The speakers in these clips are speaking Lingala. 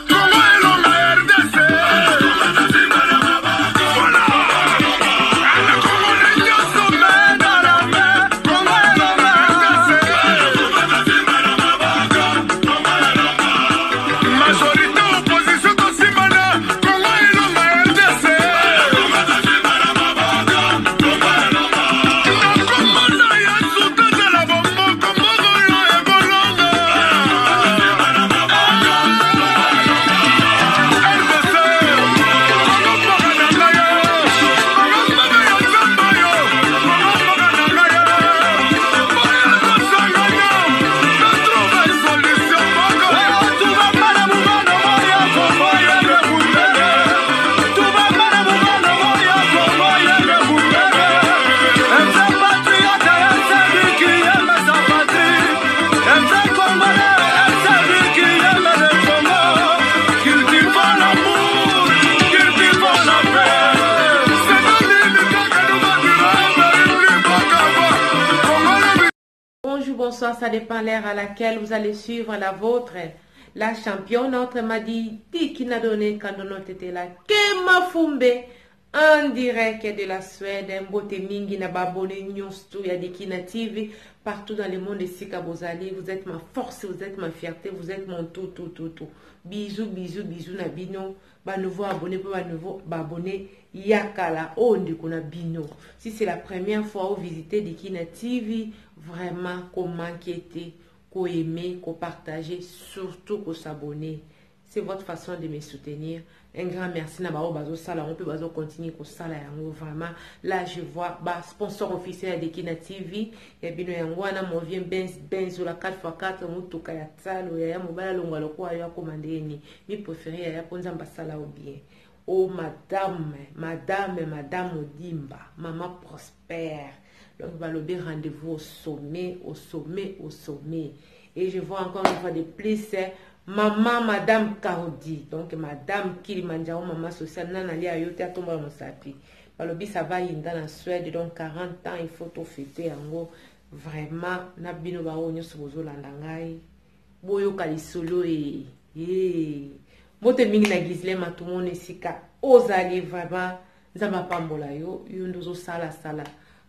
Kongo elonga RDC. Majorité opposition tosimbana, Kongo elonga RDC. Nakomona Yesu tozala bomoko, moko yo ekolonga. RDC, Kongo mboka na ngai yo, Kongo mboka ya Nzambe yo, Kongo mboka na ngai yo. Boya tosangana, totrouve solution moko. Bonjour, bonsoir, ça dépend l'heure à laquelle vous allez suivre la vôtre. La championne, notre m'a dit, qui n'a donné quand on était là. Kema Fumbe, en direct de la Suède, mbote mingi na ba abonnés nyonso ya Dikina TV, partout dans le monde, esika bozali, vous êtes ma force, vous êtes ma fierté, vous êtes mon tout, tout, tout, tout. Bisous, bisous, bisous na bino, ba nouveau abonné, ba nouveau ba abonné yakala, oh ndeko na bino. Si c'est la première fois où visitez Dikina TV, vraiment, comment inquiéter, ko aimer, ko partager, surtout ko s'abonner. C'est votre façon de me soutenir. Un grand merci na bao bazo sala, on peut bazo continuer ko sala yango vraiment. Là je vois ba sponsor officiel ya Dikina TV, ya bino yango wana mon vieux Benz Benz la 4x4 mutuka ya tsalo ya ya mobala longwa lokwa ya komande ni. Mi préféré ya ya ponza basala ou bien. Oh madame, madame, madame Odimba, maman prospère. Donc balobi rendez-vous au sommet, au sommet, au sommet. Et je vois encore une fois de plus maman madame Kaudi. Donc madame Kilimanjaro, maman sociale, nana lia yote atomba mosapi. Balobi ça va yinda na Suède, donc 40 ans il faut tout fêter yango. Vraiment na bino ba oyo nyonso bozolanda ngai. Boyoka lisolo e. Eh. Mbote mingi na Ghislaine Matumone esika ozali vraiment Nzambe apambola yo, yo nde ozosala sala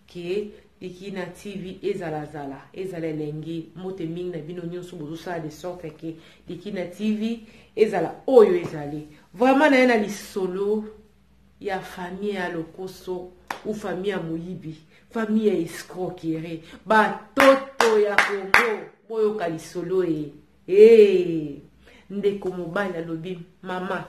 ke Dikina TV ezala zala, ezala elengi. Mbote mingi na bino nyonso bozosala de sorte ke Dikina TV ezala oyo ezali. Vraiment na ye na lisolo ya famille ya lokoso ou famille ya moyibi, famille ya escroquerie, batoto ya Congo, boyoka lisolo e. Eh, ndeko mobali alobi mama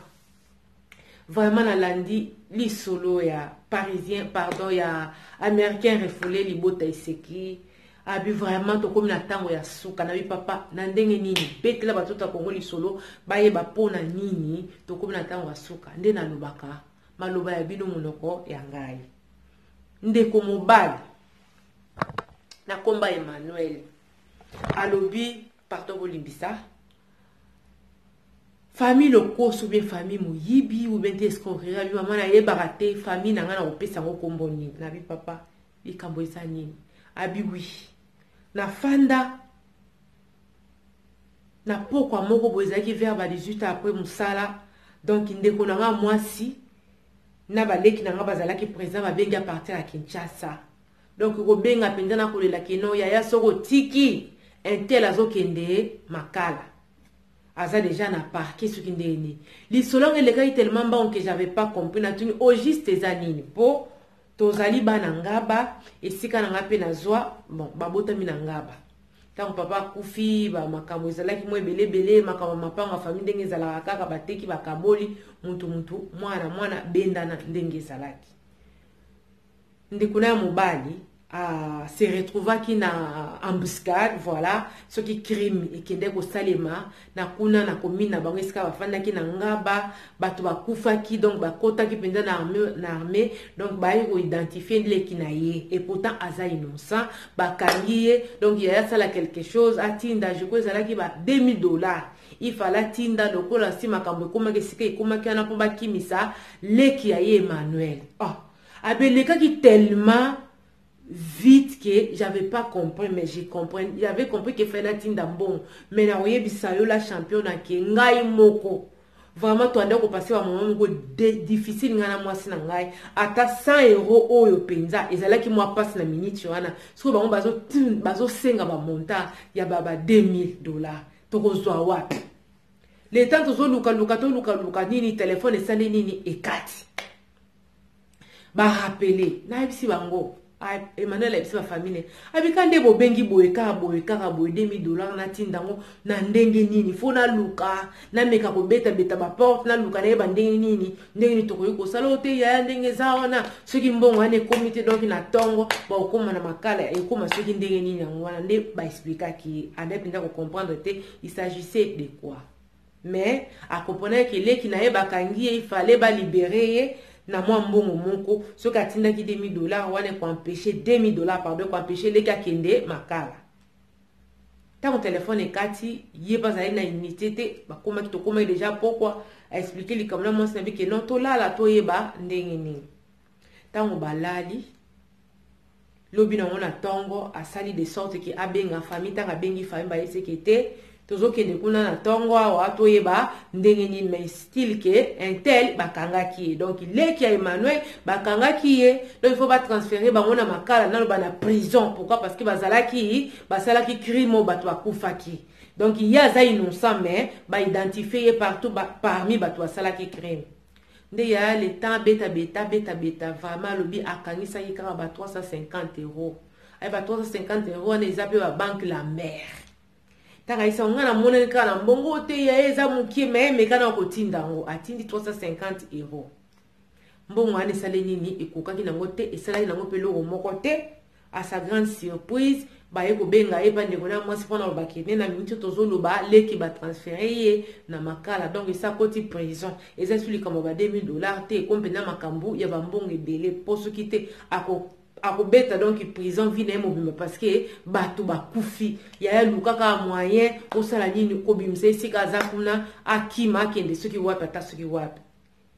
vraiment nalandi lisolo ya parisien, pardon, ya américain refoulé libota eseki abi vraiment tokomi na ntango ya suka. Nabi papa na ndenge nini betela batoto ya Kongo lisolo bayeba mpona nini tokomi na ntango ya suka. Nde nalobaka maloba ya bino monoko ya ngai. Ndeko mobali na komba Emmanuel alobi pardon bolimbisa famille lokoso bien famille moyibi ou bien te escroquerie. Abi mama nayebaka te famille na ngai na kopesa yango kombo nini. Nabi papa likambo eza nini? Abi oui, nafanda na pokwa moko boye ezalaki vers ba 18 après mosala. Donc ndeko na nga mwasi na baleki na nga bazalaki présent, babengi à partir ya Kinshasa. Donc kobenga mpenza na kolela keno yaya soko otiki intel azokende makala, aza déjà na parquet soki ndenge nini. Lisolo yango elekaki tellement mbango que j'avais pas compris. Natuni au juste eza nini mpo tozali bana Ngaba, esika na nga mpe nazwa bon babotami na Ngaba. Ntango papa akufi, bamakambo ezalaki mwa ebeleebele, makambo ya mapango ya famille ndenge ezalaka kaka, bateki bakaboli, mutu mutu mwana mwana bendana ndenge ezalaki. Ndeko na ya mobali se retrouvaki na embuscade, voilà, soki crime ekende kosalema na kuna na commune na bango esika bafandaki na Ngaba, bato bakufaki. Donc bakotaki mpenza na armée, donc bayaki koidentifier leki na ye et pourtant aza innocent, bakangi ye. Donc yaya asala quelque chose, atinda, je crois ezalaki ba 2000 $, il fallait atinda lokola si makambo ekomaki esika ekomaki wana mpo bakimisa leki ya ye Emmanuel. Oh, abelekaki tellement vite. que j'avais pas compris, mais j'ai compris, j'avais compris que fallait natinda mbongo. Mais nakoyebisa yo, la championne, ke ngai moko vraiment toanda kopasser bamoment moko difficile, ngai na mwasi na ngai. Ata 100 € oyo mpenza ezalaki mwa mpasi na minute wana. Soki bango bazosenga bamontant ya ba 2000 $, tokozwa wapi? Le temps tozolukaluka, tolukaluka nini, telefone esali nini, ekati. Barappeler, nayebisi bango, Emmanuel ayebisi bafamille, abika nde bobengi boye kaka boye kaka boye, 2000 $ natinda yango na ndenge nini? Fo naluka, nameka kobetabeta baporte, naluka nayeba ndenge nini, ndenge nini tokoki kosala oyo te. Yaya, ndenge eza wana, soki mbongo wana ekomi te, donc na ntongo bakokóma na makala, ekóma soki ndenge nini. Yango wana nde baexplikaki ye, ande mpenza kocomprendre te il s'agissait de quoi, mais akomprenaki eleki na ye, bakangi ye, ifale balibérer ye na mwa mbongo moko. Soki atindaki 2000 $ wana, ekoempêcher, 2000 $, pardon, ekoempêcher leki akende makala. Ntango telefone ekati, ye mpe azali na unité te. Bakomaki, tokomaki déjà pokwa, aexpliquer likambo na mwasi na bike non, tolala, toyeba ndenge nini. Ntango balali, lobi nango na ntongo, asali de sorte ke abenga famille. Ntango abengi famille, bayebiseke te, tozokende kuna na ntongo awa, toyeba ndenge nini. Mais style ke un tel bakangaki ye, donc leki ya Emmanuel bakangaki ye, donc il faut batransférer bango na makala, naloba na prison. Pourquoi? Parce que bazalaki, basalaki crime oyo bato bakufaki. Donc ye aza innocent, mais baidentifie ye partout parmi bato basalaki crime. Nde ya le temps betabeta betabeta, vraiment alobi akangisaki kaka ba 350 €. Aye, ba 350 € wana eza mpe babanque Lambert. Ntango ayisa ngai, namonani kaka na mbongo te ya ye eza mokie, me emeka na kotinda yango, atindi 350 €. Mbongo wana esali nini? Ekokaki nango te, esalaki nango mpe eloko moko te. À sa grande surprise, baye kobenga ye, bandeko na mwasi, mpona bakende na miniti tozoloba, leki batransférer ye na makala. Donc esa koti prison, eza su likambo ba 2000 $ te, eko mpenza makambo ya bambongo ebele, mpo soki te akobeta donc prison vie na ye mobimba, parce que bato bakufi. Yaya, luka kaka moyen osala nini, kobimisa esika aza kuna, akima, akende soki wapi, ata soki wapi.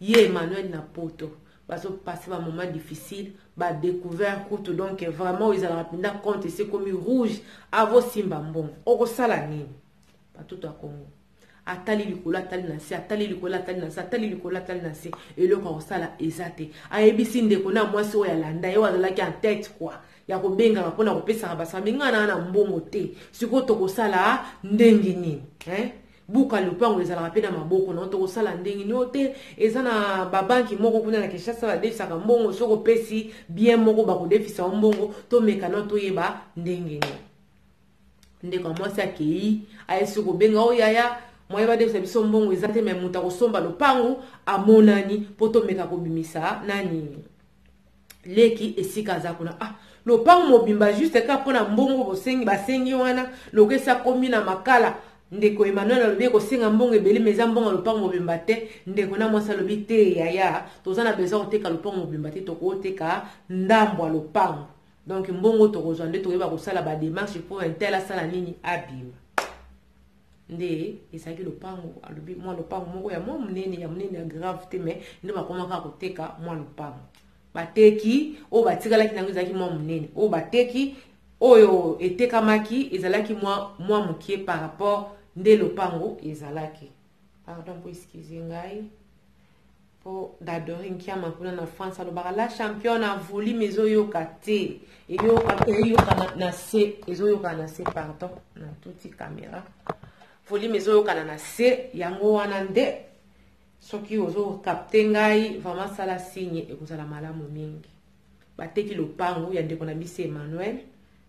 Ye Emmanuel na poto bazopasser bamoment difficile, badécouvert kutu. Donc vraiment ezalaka mpenza compte esi ekomi rouge, avosimba mbongo, okosala nini? Batoto ya Kongo, atali likolo, atali na se, atali likolo, atali na se, atali likolo, atali na se, eloko akosala eza te. Ayebisi ndeko na mwasi oyo alanda ye, oyo azalaki en tête quoi ya kobengaka mpona kopesaka basambi, ngai naa na mbongo te, sikoyo tokosala ndenge nini, hein? Buka lopango ezalaka mpe na maboko na, tokosala ndenge nini? Oyo te, eza na babanki moko kuna na Kinshasa badefisaka mbongo, soki opesi bien moko bakodefisa yo mbongo, tomeka no toyeba ndenge nini. Ndeko ya mwasi akei, ayesi kobenga oyo, yaya, moye badefisa biso mbongo eza te, me moto akosomba lopango amonani, mpo tomeka kobimisa nani, leki esika aza kuna. Ah, lopango mobimba juste kaka mpona mbongo bosengi, basengi wana, loko esi akomi na makala. Ndeko Emmanuel alobi ekosenga mbongo ebele, ma eza mbongo ya lopango mobimba te. Ndeko na mwasi alobi te, yaya, toza na besoin koteka lopango mobimba te, tokoteka ndambo ya lopango. Donc mbongo tokozwa nde toyeba kosala badémarche mpo un tel asala nini, abima. Nde ezalaki lopango, alobi mwa lopango moko ya mwa monene, ya monene ya grave te, mais nde bakomaka koteka mwa lopango. Bateki oyo batikalaki nango ezalaki mwa monene, oyo bateki, oyo etekamaki ezalaki mwa mokie par rapport nde lopango ezalaki. Pardon, mpo excuse ngai, mpo Dadori Nkiama kuna na France alobaka la championne, volume ezoyoka te, eyoka na se, ezoyoka na se. Pardon, na tuti caméra, volume ezoyokana na se. Yango wana nde soki ozocapter ngai, vraiment sala signe, ekozala malamu mingi. Bateki lopango ya ndeko na biso Emmanuel,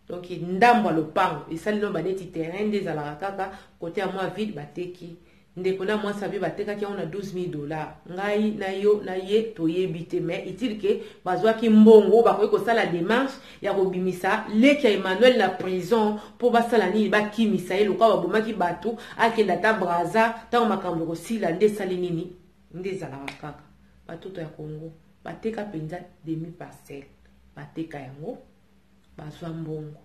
donc ndambo ya lopango esali no baneti terrain nde ezalaka kaka kote ya mwa vide. Bateki, ndeko na mwasi abi batekaki yango na 12 000 $. Ngai na yo na ye toyebi te, mais utile ke bazwaki mbongo, bakoki kosala démarche ya kobimisa leki ya Emmanuel na prison, mpo basala nini, bakimisa ye lokola babomaki bato, akende ata Braza. Ntango makambo ekosila nde esali nini, nde ezalaka kaka. Batoto ya Congo, bateka mpenza demi parcelle, bateka yango, bazwa mbongo,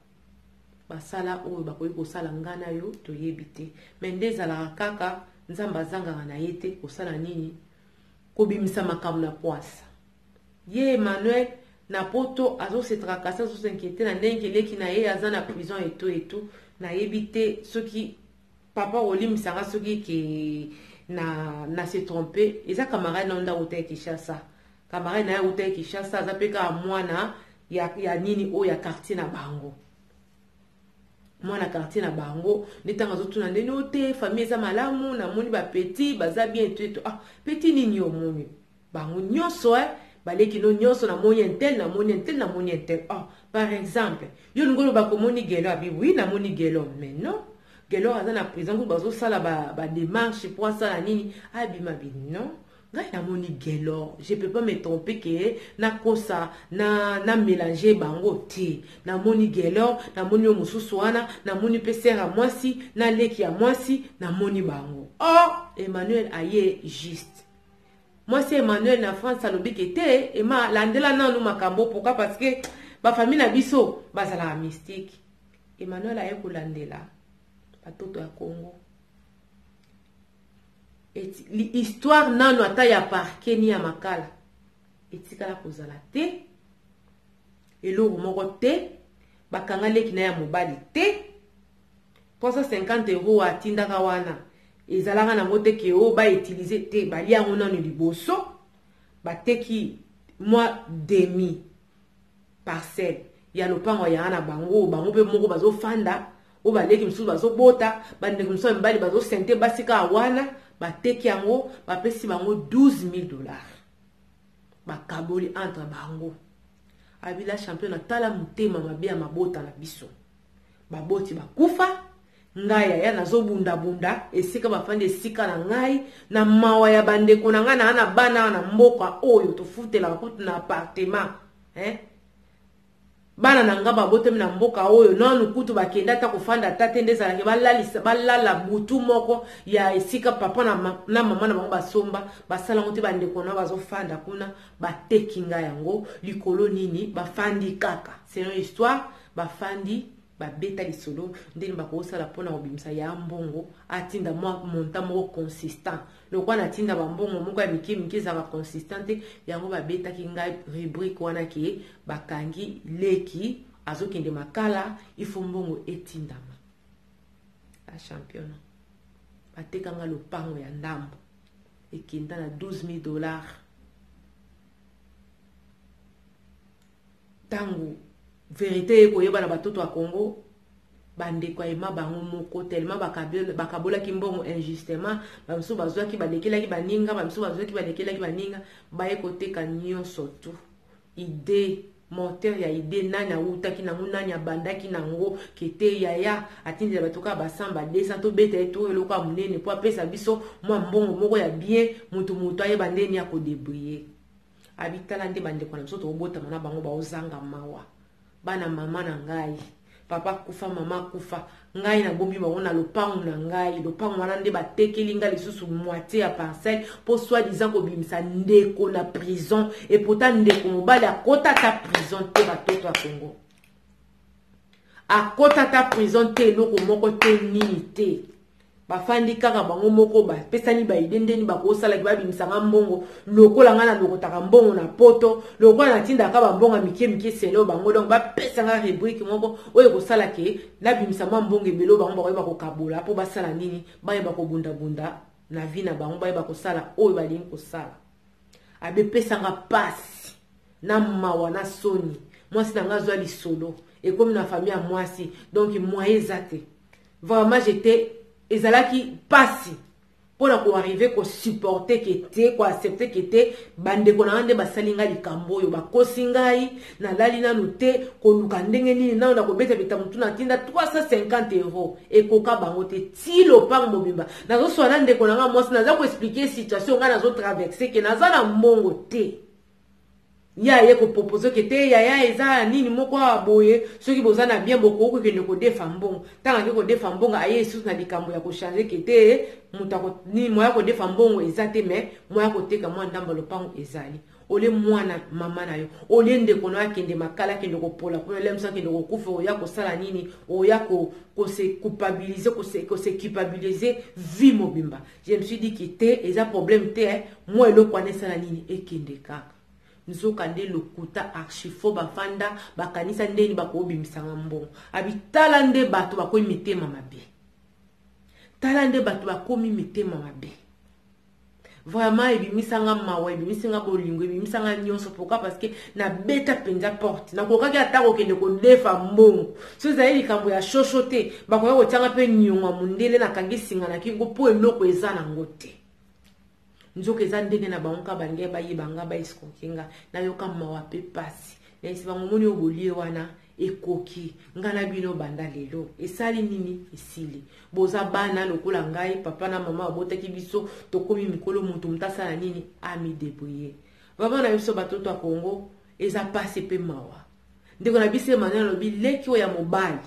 basala oyo bakoki kosala. Ngai na yo toyebi te, me nde ezalaka kaka, Nzambe azangaka na ye te kosala nini, kobimisa makambo na pwasa. Ye Emmanuel, Na poto azo se tracasser, azo s'inquiéter na ndenge leki na ye aza na prison et tout et tout. Nayebi te soki papa olimbisanga soki ke na se tromper. Eza camarade na ndako te Kinshasa. Camarade na ye auta Kinshasa, aza mpe kaka mwana ya nini oyo ya quartier na bango. Mwana quartier na bango nde ntango azotuna ndeni o te, famille eza malamu, namoni bapetits baza bien et tout et tout. Ah, petit nini omoni? Bango nyonso, eh, baleki no nyonso, namoni un tel, namoni un tel, namoni un tel. Oh, par exemple, yo olingi oloba komoni Gelo? Abi oui, namoni Gelo, mais non, Gelo aza na prison kutu, bazosala badémarche po asala nini, abima. Bi non, ngai namoni Gelor, je peux pas me tromper ke nakosa na mélange bango te. Namoni Gelor, namoni oyo mosusu wana, namoni mpe sœur ya mwasi na leki ya mwasi, namoni bango. Oh, Emmanuel aye juste mwasi Emmanuel na France alobi ke te, ema landela nanu makambo. Pourquoi? Parce que bafamille na biso bazalaka mystique. Emmanuel aye kolandela batoto ya Congo, histoire nano ata ya parquet ni ya makala etikala kozala te, eloko moko te. Bakanga leki na ya mobali te. 350 euro atindaka wana ezalaka nango te ke oyo bautiliser te, balia yango nano liboso. Bateki mwa demi parcelle ya lopango ya na bango, bango mpe moko bazofanda, oyo baleki mosusu bazobota, bandeko mosusu ya mibali bazosente basi kaka wana. Bateki yango, bapesi bango 12 000 $, bakaboli entre bango. Abila champion, atala motema mabe ya mabota na biso. Baboti bakufa, ngai yaya nazobundabunda esika bafandi, esika na ngai na mawa ya bandeko na ngai naa na bana na mboka oyo tofutelaka kutu na appartement, hein? Bana na nga babotami na mboka oyo, nanu kutu bakende ata kofanda ata te, nde ezalaki balala butu moko ya esika papa na mama na bango basomba, basalango te. Bandeko na bazofanda kuna, bateki ngai yango likolo nini? Bafandi kaka selon histoire, bafandi babeta lisolo ndenge bakosala mpona kobimisa ya mbongo, atinda mwa montant moko consistant. Lokola natinda bambongo moko ya mike mike, ezalaka consistant te. Yango babetaki ngai rubrique wana ke bakangi leki, azokende makala, ifo mbongo etindama. La championne, batekanga lopango ya ndambo, ekenda na 12 000 $. Ntango vérité ekoyeba na batoto ya Congo, bandeko ayema bango moko tellement bakabolaki mbongo injustement. Bamisusu bazwaki, balekelaki baninga, bamisusu bazwaki, balekelaki baninga. Baye koteka nyonso tu. Idée moteur ya idée, nani awutaki nango? Nani abandaki nango? Kete yaya atindela bato kaka basamba 200, tobeta ye to eloko ya monene mpo apesa biso mwa mbongo moko ya bien, motu motu ayeba ndeni ya kodébrouiller. Abitala nde bandeko na biso tobotama na bango, baozanga mawa. Bana mama na ngai, papa kufa, mama kufa, ngai nabombi bango na lopango na ngai. Lopango wana nde batekeli ngai lisusu moitié ya parcelle mpo soi-disant kobimisa ndeko na prison. Et pourtant ndeko mobali akota ata prison te. Batoto ya Congo, akota ata prison te, eloko moko te, nini te. Bafandi kaka bango moko, bapesani baidées ndeni bakosalaki babimisanga mbongo. Lokola ngai nalokotaka mbongo na poto, lokola natindaka bambongo ya mike mike selo bango, donc bapesanga rubrique moko oyo ekosala ke nabimisa mwa mbongo ebele oyo bango bakoyeba kokabola mpo basala nini, bayeba kobundabunda na vie na bango, bayeba kosala oyo balingi kosala. Abepesanga pasi na mawa na soni. Mwasi na ngai azwa lisolo, ekomi na famille ya mwasi, donc moyen eza te. Vraiment, j'étais, ezalaki pasi mpona koarriver kosupporter ke te, koaccepter ke te, bandeko na nga nde basali ngai likambo oyo, bakosi ngai. Nalali nanu te koluka ndenge nini nano na kobetabeta motu. Natinda 350 € ekoka bango te, ti lopango mobimba. Nazoswala na ndeko na nga mwasi, naza koexpliquer situation ngai nazotraverser ke naza na mbongo te. Ye aye koproposer ke te, yaya, eza ya nini moko awa boye, soki boza na bien, bokoki kokende kodefa mbongo. Ntango ake kodefa mbongo, aye lisusu na likambo ya kochanger ke te, moto nini, moya kodefa mbongo eza te, mais moya koteka mwa ndambo ya lopango ezali. Olie mwana mama na yo, olie ndeko na yo akende makala, akende kopola kuna, lemso akende kokufa, oya kosala nini? Oya kose culpabiliser, kose culpabiliser vie mobimba. Je me suis dit ke te, eza problème te, mwa eloko wana esala nini, ekende kaka. Nzoka nde lokuta archifaux, bafanda bakanisa ndeni bakobimisanga mbongo. Abi tala nde bato bakomi mitema mabe, tala nde bato bakomi mitema mabe. Vraiment ebimisanga mawa, ebimisanga bolingo, ebimisanga nyonso. Pourquoi? Parce que nabeta mpenza porte, nakokaki ata kokende kodefa mbongo. So ezali likambo ya shosho te, bakoki kotianga mpe niongo ya mondele, nakangi singa na kingo mpo eloko eza nango te. Nzoka eza ndenge na bango kaka, balingi bayeba nga, baescroquer nga. Nayoka mawa mpe pasi. Nayesi bango: moni oyo bolie wana ekoki nga na bino banda lelo. Esali nini? Esili. Boza bana lokola ngai, papa na mama babotaki biso, tokomi mikolo, motu moto asala nini? Amidébrouiller. Vraiment, na biso batoto ya Congo eza pasi mpe mawa. Ndeko na biso Emmanuel alobi leki oyo ya mobali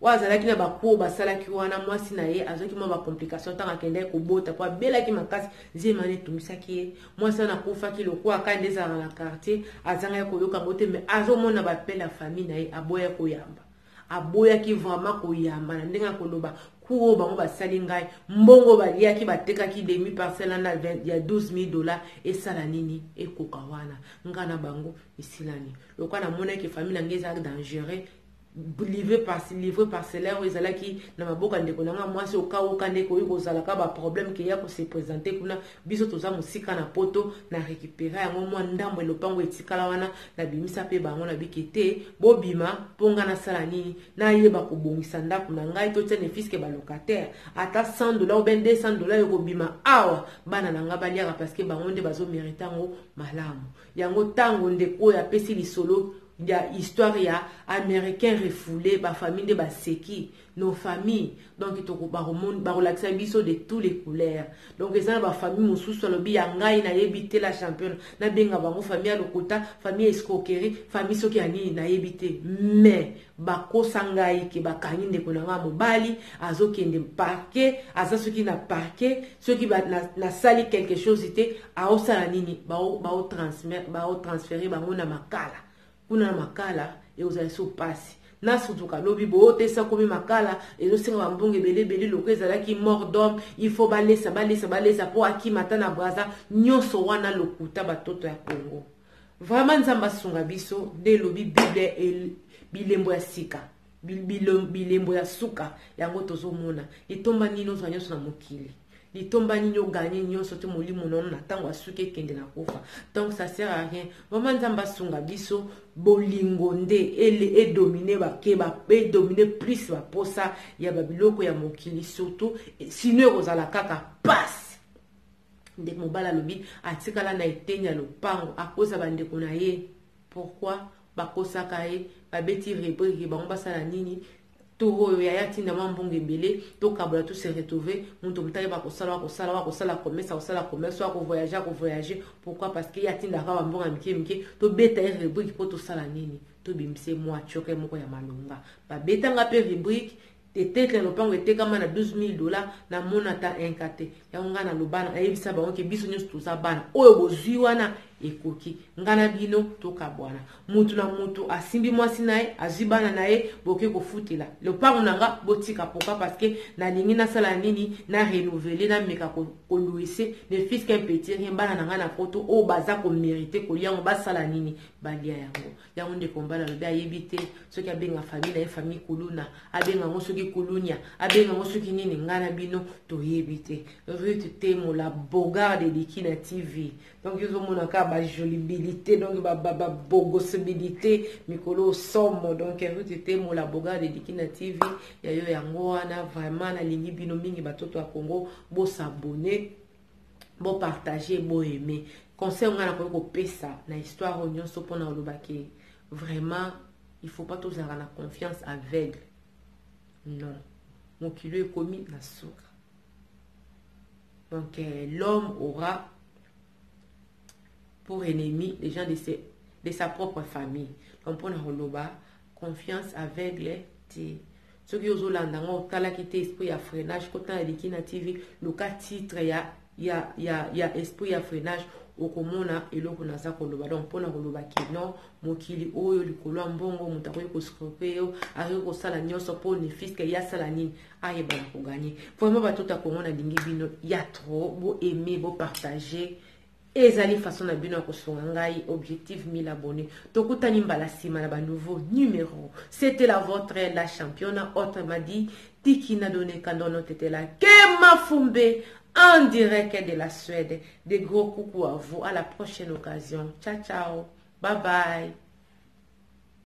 oyo azalaki na bakuo basalaki wana, mwasi na ye azwaki mwa bacomplication ntango akendaki kobota, mpo abelaki makasi, zemi wana etungisaki ye. Mwasi wana akufaki. Lokola kaka nde ezalaka na quartier, azangaki koyoka yango te, mais azomona bapele ya famille na ye, aboya koyamba. Aboyaki vraiment koyamba na ndenge ya koloba ku oyo bango basali ngai, mbongo baliaki, batekaki demi parcelle wana ya 12 000 $. Esala nini? Ekoka wana, ngai na bango esilani. Lokola namonaki famille na ngai eza dangereux, livre parcellaire oyo ezalaki na maboko ya ndeko na nga mwasi, okauka nde koyi kozalaka baproblème ke ya kose présenter kuna, biso toza mosika na Poto. Na récupérer yango, mwa ndambo elopango etikala wana, nabimisa mpe bango, nabiki te, bobima mpo nga nasala nini? Nayeba kobongisa ndako na ngai. Totia ne fût-ce que balocataire ata 100 $ ou bien 200 $ ekobima awa, bana na ngai baliaka, parce que bango nde bazomériter yango malamu. Yango ntango ndeko oyo apesi lisolo ya histoire ya Américain refoulé, bafamille nde baseki nos familles. Donc bakolakisa biso de tous les couleurs. Donc eza na bafamille mosusu, alobi ya ngai nayebi te, la championne, nabenga bango famille ya lokuta, famille escroquerie, famille soki ya nini, nayebi te. Mais bakosa ngai ke bakangi ndeko na ngai mobali, azokende parquet, aza soki na parquet, soki nasali quelque chose te, aosala nini? Baotransférer bango na Makala kuna. Na Makala ekozala so pasi na sutuka lobi bootesa komi Makala, ezosenga bambongo ebele ebele. Loko ezalaki mort d'homme, il faut balesa, balesa, balesa mpo akima ata na Braza. Nyonso wana lokuta. Batoto ya Congo, vraiment Nzambe asunga biso. Nde elobi Bible, bilembo ya sika, bilembo ya suka, yango tozomona. Litomba nini ozwa nyonso na mokili? Litomba nini oganye nyonso te, molimo nono na ntango asuki ekende na kufa? Donc ça sert à rien. Vraiment, Nzambe asunga biso. Bolingo nde edominer, bake edominer plus baposa ya babiloko ya mokili surtout, sinon ekozala kaka pasi. Ndeko mobali alobi atikala na eteni ya lopango, akoza bandeko na ye. Pourquoi bakosaka ye? Babeti rubrique, bango basala nini? Tour oyo yaya tinda mwa mbongo ebele, tokabola, tose retrouver. Moto moto ayeba kosala, wakosala, wakosala commerce, akosala commerce, akovoyager, akovoyager. Pourquoi? Parce que ye atindaka bambongo ya mike mike. Tobeta ye rubrique mpo tosala nini? Tobimise mwa tioke moko ya malonga. Babetanga mpe rubrique, eteke ya lopango etekama na 12 000 $. Namona ata inka te. Yango ngai naloba, nayebisa bango ke biso nyonso toza bana. Oyo bozwi wana ekoki, ngai na bino tokabwana. Mutu na mutu asimbi mwasi na ye, azwi bana na ye, boke kofutela lopango na nga, botika. Pourquoi? Parce que nalingi nasala nini? Na renouveler, nameka kolouer ne fût-ce qu'un petit rien. Bana na ngai na Poto oyo baza komériter kolia yango, basala nini? Balia yango. Yango ndeko mobali alobi ayebi te soki abenga famille na ye famille kuluna, abenga yango soki kulunia, abenga yango soki nini. Ngai na bino toyebi te. Ruth Temola Bogard eleki na TV, donc ozomona kaka bajolibilité, donc babogosibilité mikolo somo. Donc Ruth Temola Bogard eleki na TV ya yo, yango wana. Vraiment nalingi bino mingi, batoto ya Congo. Bos'abonner, bopartager, boaimer. Conseil ngai nakoki kopesa na histoire oyo nyonso, mpona olobaki, vraiment il faut pas tozalaka na confiance aveugle. Non, mokili ekomi na suka. Donc l'homme aura pour ennemi les gens de sa propre famille. Donc mpona koloba, confiance aveugle te. Soki ozolanda yango, otalaki te esprit ya freinage, kotala Liki na TV, luka titre ya esprit ya freinage, okomona eloko naza koloba. Donc mpona koloba ke non, mokili oyo, likolo ya mbongo, moto akoki koescroquer yo, akoki kosala nyonso mpo ne fût-ce que ye asala nini? Ayebana kogagner. Vraiment, bato ya Kongo, nalingi bino ya trop. Boaimer, bopartager. Ezali façon na bino ya kosunga ngai objectif 1000 abonnés. Tokutani mbala sima na ba nouveau numéro. C'était la vôtre, la championne, autrement dit, Tiki Nadone Kandono Tetela Kema Fumbe en direct de la Suède. Des gros coucou à vous. À la prochaine occasion. Ciao, ciao. Bye bye.